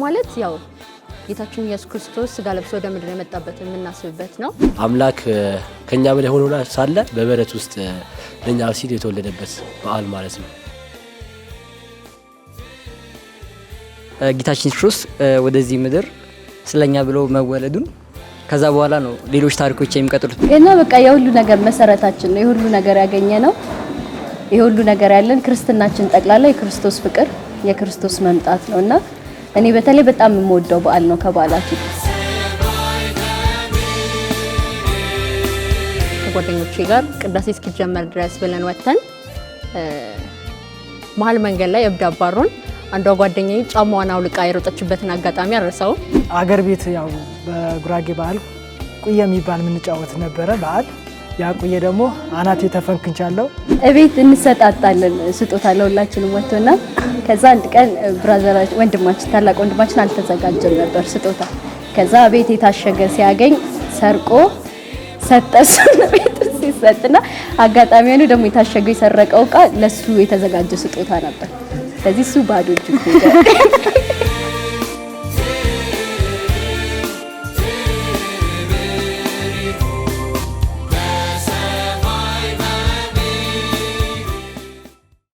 ማለት ያው ጌታችን ኢየሱስ ክርስቶስ ስጋ ለብሶ ወደ ምድር የመጣበትን የምናስብበት ነው። አምላክ ከኛ በላይ ሆኖ ሳለ በበረት ውስጥ ለኛ ሲል የተወለደበት በዓል ማለት ነው። ጌታችን ክርስቶስ ወደዚህ ምድር ስለኛ ብሎ መወለዱን፣ ከዛ በኋላ ነው ሌሎች ታሪኮች የሚቀጥሉት። ገና በቃ የሁሉ ነገር መሰረታችን ነው። የሁሉ ነገር ያገኘ ነው። የሁሉ ነገር ያለን ክርስትናችን ጠቅላላ የክርስቶስ ፍቅር፣ የክርስቶስ መምጣት ነው እና እኔ በተለይ በጣም የምወደው በዓል ነው ከበዓላት። ከጓደኞቼ ጋር ቅዳሴ እስኪጀመር ድረስ ብለን ወጥተን መሀል መንገድ ላይ እብድ አባሮን አንዷ ጓደኛዬ ጫማዋን አውልቃ የሮጠችበትን አጋጣሚ አልረሳውም። አገር ቤት ያው በጉራጌ ባህል ቁየ የሚባል የምንጫወት ነበረ በዓል። ያ ቁየ ደግሞ አናቴ ተፈንክቻለሁ። እቤት እንሰጣጣለን ስጦታ ለሁላችንም ወጥቶና ከዛ አንድ ቀን brother ኣችን፣ ወንድማችን፣ ታላቅ ወንድማችን አልተዘጋጀም ነበር ስጦታ። ከዛ ቤት የታሸገ ሲያገኝ ሰርቆ ሰጠ። እሱን ቤት ሲሰጥና አጋጣሚ ሆኖ ደግሞ የታሸገው የሰረቀው እቃ ለሱ የተዘጋጀ ስጦታ ነበር። ስለዚህ እሱ ባዶ እጁ ሄደ።